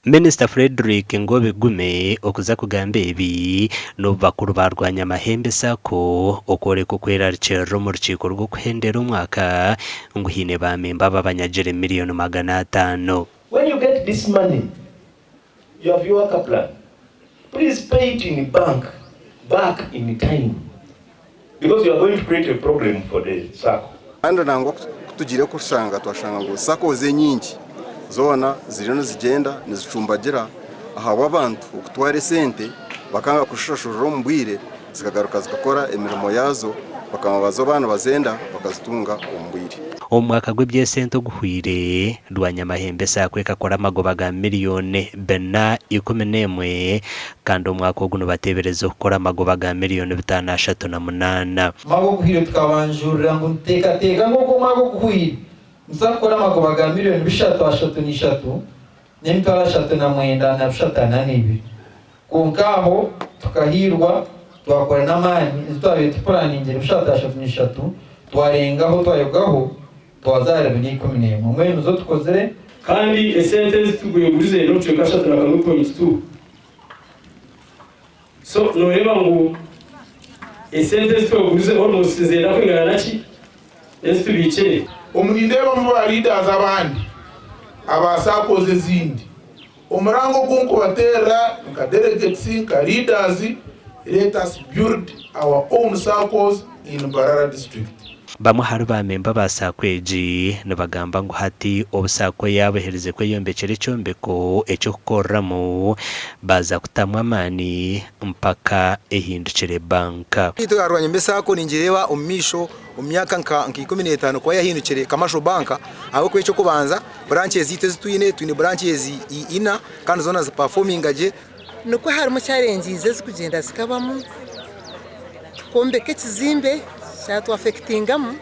Minisita Frederick Ngobigume okuza kugamba ebi n'obu bakuru ba Rwanyamahembe Sacco okworeka okwerarikirira omu rukiiko rw'okuhendera omwaka ngu haine ba memba ababanyagire miriyoni 500. When you get this money you have your work plan please pay it in bank back in time because you are going to create a problem for the sacco. Kandi nangwa ku tugiire kushanga twashanga ngu SACCOs enyingi zoona ziriyo nizigyenda nizicumbagira ahabw'abantu okutwara esente bakanga kuzishashurira omu bwire zikagaruka zikakora emirimo yaazo bakaba baza baaba nibazenda bakazitunga omu bwire. Omu mwaka gw'eby'esente oguhweire, Rwanyamahembe SACCO ekakora amagoba ga miriyoni 411 kandi omwaka ogu nibateebereza okukora amagoba ga miriyoni 538. Omwaka oguhwire tukabanjurira ngu nituteekateeka ngu ogu omwaka oguhwire nituza kukora amagoba ga miriyoni 333 n'emitwaro 39,342. Kwonka aho tukahiirwa twakora n'amaani ezi twabaire tupuraningire 333 twarengaho twayogaho twaza ahari 411 mbwenu zo tukozire. Kandi esente ezi tugwegurize n'obucweka 31.2. So nooreeba ngu esente ezi twegurize almost nizenda kwingana na ki n'ezi tubiikire. Omu nindeebamu ba leaders abandi aba SACCOs ezindi. Omurango ogu nkubateerera nka delegates, nka leaders, let us build our own SACCOs in Mbarara district. Bamwe ahari ba memba ba SACCO egi nibagamba ngu hati obu SACCO yaabo eherize kweyombekyera ekyombeko eky'okukoreramu, baaza kutamu amaani mpaka ehindukire banka. Itwe aha Rwanyambe SACCO ningireeba omu maisho omu myaka nka 15 kuba yahindukire commercial bank ahabw'okuba eky'okubanza branches zaitu ezi twine, twine branches ina kandi zoona nizipafominga gye. Nikwo harimu challenges ezikugyenda zikabamu, kwombeka ekizimbe kyatwafekitingamu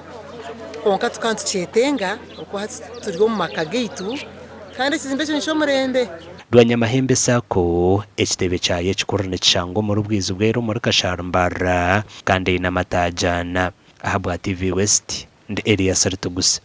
kwonka tukaba nitukyetenga okuba hati turi omu maka gaitu kandi ekizimbe ekyo neky'omurembe. Rwanyamahembe Sacco ekitebe kyayo ekikuru nikishangwa omuri Bwizibwera omuri Kashari Mbarara kandi eine amataagi ana. Ahabwa TV West, ndi Elias Rutuguse.